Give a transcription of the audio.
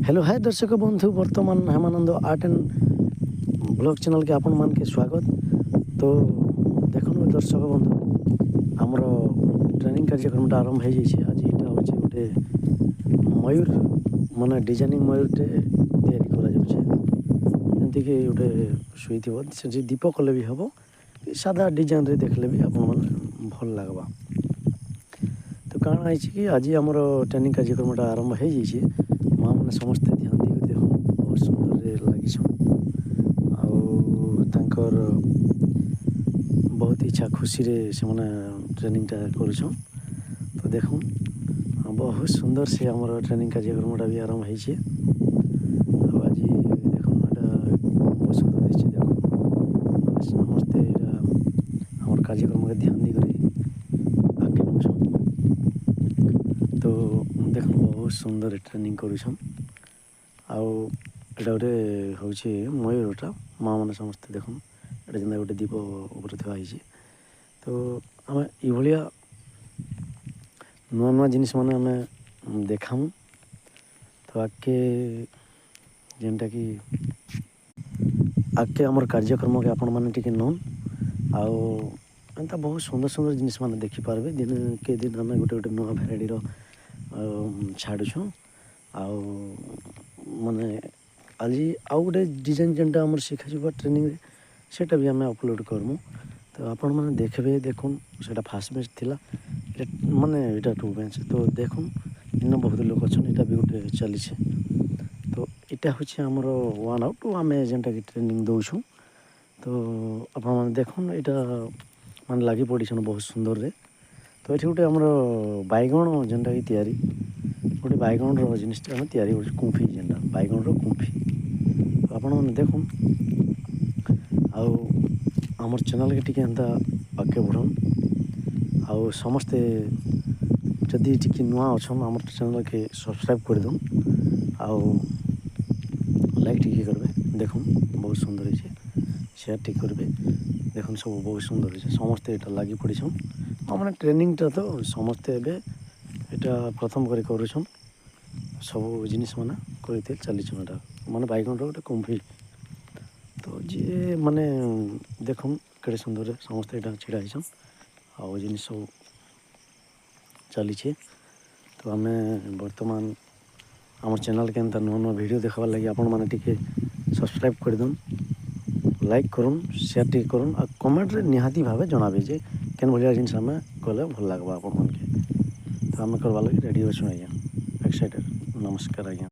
Hello hi ଦର୍ଶକ ବନ୍ଧୁ, ବର୍ତ୍ତମାନ ହେମାନନ୍ଦ ଆର୍ଟ ଆଣ୍ଡ ବ୍ଲଗ୍ ଚ୍ୟାନେଲ୍କେ ଆପଣମାନକେ ସ୍ୱାଗତ। ତ ଦେଖନ୍ତୁ ଦର୍ଶକ ବନ୍ଧୁ, ଆମର ଟ୍ରେନିଂ କାର୍ଯ୍ୟକ୍ରମଟା ଆରମ୍ଭ ହେଇଯାଇଛି। ଆଜି ଏଇଟା ହେଉଛି ଗୋଟେ ମୟୂର, ମାନେ ଡିଜାଇନିଂ ମୟୂରଟେ ତିଆରି କରାଯାଉଛି। ଯେମିତିକି ଗୋଟେ ଶୋଇଥିବ, ସେଠି ଦୀପ କଲେ ବି ହେବ କି ସାଦା ଡିଜାଇନ୍ରେ ଦେଖିଲେ ବି ଆପଣମାନେ ଭଲ ଲାଗ୍ବା। ତ କାଣା ହେଇଛି କି ଆଜି ଆମର ଟ୍ରେନିଂ କାର୍ଯ୍ୟକ୍ରମଟା ଆରମ୍ଭ ହେଇଯାଇଛି। ମା ମାନେ ସମସ୍ତେ ଧ୍ୟାନ ଦେଇକି ଦେଖୁନ୍, ବହୁତ ସୁନ୍ଦରରେ ଲାଗିଛନ୍ ଆଉ ତାଙ୍କର ବହୁତ ଇଚ୍ଛା ଖୁସିରେ ସେମାନେ ଟ୍ରେନିଂଟା କରୁଛନ୍। ତ ଦେଖୁନ୍, ବହୁତ ସୁନ୍ଦର ସେ ଆମର ଟ୍ରେନିଂ କାର୍ଯ୍ୟକ୍ରମଟା ବି ଆରମ୍ଭ ହେଇଛି। ଆଉ ଆଜି ଦେଖୁନ୍, ଏଇଟା ବହୁତ ସୁନ୍ଦର ଦିଶୁଛି। ଦେଖୁନ୍, ମାନେ ସମସ୍ତେ ଏଇଟା ଆମର କାର୍ଯ୍ୟକ୍ରମକେ ଧ୍ୟାନ ଦେଇକରି ଆଗକେ ନଉଛନ୍। ତ ଦେଖୁନ୍, ବହୁତ ସୁନ୍ଦର ଟ୍ରେନିଂ କରୁଛନ୍। ଆଉ ଏଇଟା ଗୋଟେ ହେଉଛି ମୟୂରଟା। ମା ମାନେ ସମସ୍ତେ ଦେଖୁନ୍, ଏଇଟା ଯେନ୍ତା ଗୋଟେ ଦୀପ ଉପରେ ଥୁଆ ହେଇଛି। ତ ଆମେ ଏଇଭଳିଆ ନୂଆ ନୂଆ ଜିନିଷ ମାନେ ଆମେ ଦେଖାମୁ। ତ ଆଗକେ ଯେନ୍ଟାକି ଆଗକେ ଆମର କାର୍ଯ୍ୟକ୍ରମକେ ଆପଣମାନେ ଟିକେ ନଉନ୍ ଆଉ ଏନ୍ତା ବହୁତ ସୁନ୍ଦର ସୁନ୍ଦର ଜିନିଷ ମାନେ ଦେଖିପାରିବେ। ଦିନ କେ ଦିନ ଆମେ ଗୋଟେ ଗୋଟେ ନୂଆ ଭେରାଇଟିର ଛାଡ଼ୁଛୁଁ। ଆଉ ମାନେ ଆଜି ଆଉ ଗୋଟେ ଡିଜାଇନ୍ ଯେନ୍ଟା ଆମର ଶିଖାଯିବ ଟ୍ରେନିଂରେ, ସେଇଟା ବି ଆମେ ଅପଲୋଡ଼ କରମୁ। ତ ଆପଣମାନେ ଦେଖିବେ। ଦେଖୁନ୍, ସେଇଟା ଫାର୍ଷ୍ଟ ବ୍ୟାଚ୍ ଥିଲା, ଏଇଟା ମାନେ ଏଇଟା ଟୁ ବ୍ୟାଚ୍। ତ ଦେଖୁନ୍, ଇନ ବହୁତ ଲୋକ ଅଛନ୍। ଏଇଟା ବି ଗୋଟେ ଚାଲିছে। ତ ଏଇଟା ହେଉଛି ଆମର ୱାନ୍ ଆଉ ଟୁ, ଆମେ ଯେନ୍ଟାକି ଟ୍ରେନିଂ ଦଉଛୁଁ। ତ ଆପଣମାନେ ଦେଖୁନ୍, ଏଇଟା ମାନେ ଲାଗି ପଡ଼ିଛନ୍ ବହୁତ ସୁନ୍ଦରରେ। ତ ଏଠି ଗୋଟେ ଆମର ବାଇଗଣ ଯେନ୍ଟାକି ତିଆରି, ଗୋଟେ ବାଇଗଣର ଜିନିଷଟା ଆମେ ତିଆରି କରୁଛୁ, କୁମ୍ଫି, ଯେନ୍ଟା ବାଇଗଣର କୁମ୍ଫି। ତ ଆପଣମାନେ ଦେଖୁନ୍ ଆଉ ଆମର ଚ୍ୟାନେଲ୍କେ ଟିକେ ଏନ୍ତା ଆଗକେ ବଢ଼ୁନ୍। ଆଉ ସମସ୍ତେ ଯଦି ଟିକେ ନୂଆ ଅଛନ୍, ଆମର ଚ୍ୟାନେଲ୍କେ ସବସ୍କ୍ରାଇବ୍ କରିଦଉନ୍ ଆଉ ଲାଇକ୍ ଟିକେ କରିବେ। ଦେଖୁନ୍, ବହୁତ ସୁନ୍ଦର ହେଇছে। ସେୟାର ଟିକେ କରିବେ। ଦେଖୁନ୍, ସବୁ ବହୁତ ସୁନ୍ଦର ହେଇছে। ସମସ୍ତେ ଏଇଟା ଲାଗି ପଡ଼ିଛନ୍। ଆଉ ମାନେ ଟ୍ରେନିଂଟା ତ ସମସ୍ତେ ଏବେ ଏଇଟା ପ୍ରଥମ କରି କରୁଛନ୍। ସବୁ ଜିନିଷ ମାନେ କରିତେ ଚାଲିଛନ୍। ଏଇଟା ମାନେ ବାଇଗଣର ଗୋଟେ କୁମ୍ଫି। ତ ଯିଏ ମାନେ ଦେଖୁନ୍, କେଡ଼େ ସୁନ୍ଦରରେ ସମସ୍ତେ ଏଇଟା ଛିଡ଼ା ହେଇଛନ୍ ଆଉ ଜିନିଷ ସବୁ ଚାଲିଛେ। ତ ଆମେ ବର୍ତ୍ତମାନ ଆମର ଚ୍ୟାନେଲ୍ କେନ୍ତା ନୂଆ ନୂଆ ଭିଡ଼ିଓ ଦେଖବାର୍ ଲାଗି ଆପଣମାନେ ଟିକେ ସବସ୍କ୍ରାଇବ୍ କରିଦଉନ୍, ଲାଇକ୍ କରୁନ୍, ସେୟାର ଟିକେ କରୁନ୍ ଆଉ କମେଣ୍ଟରେ ନିହାତି ଭାବେ ଜଣାବେ ଯେ କେନ୍ ଭଳିଆ ଜିନିଷ ଆମେ କଲେ ଭଲ ଲାଗ୍ବା ଆପଣମାନକେ। ତ ଆମେ କରବାର୍ ଲାଗି ରେଡ଼ି ଅଛୁଁ ଆଜ୍ଞା, ଏକ୍ସାଇଟେଡ଼। ନମସ୍କାର ଆଜ୍ଞା।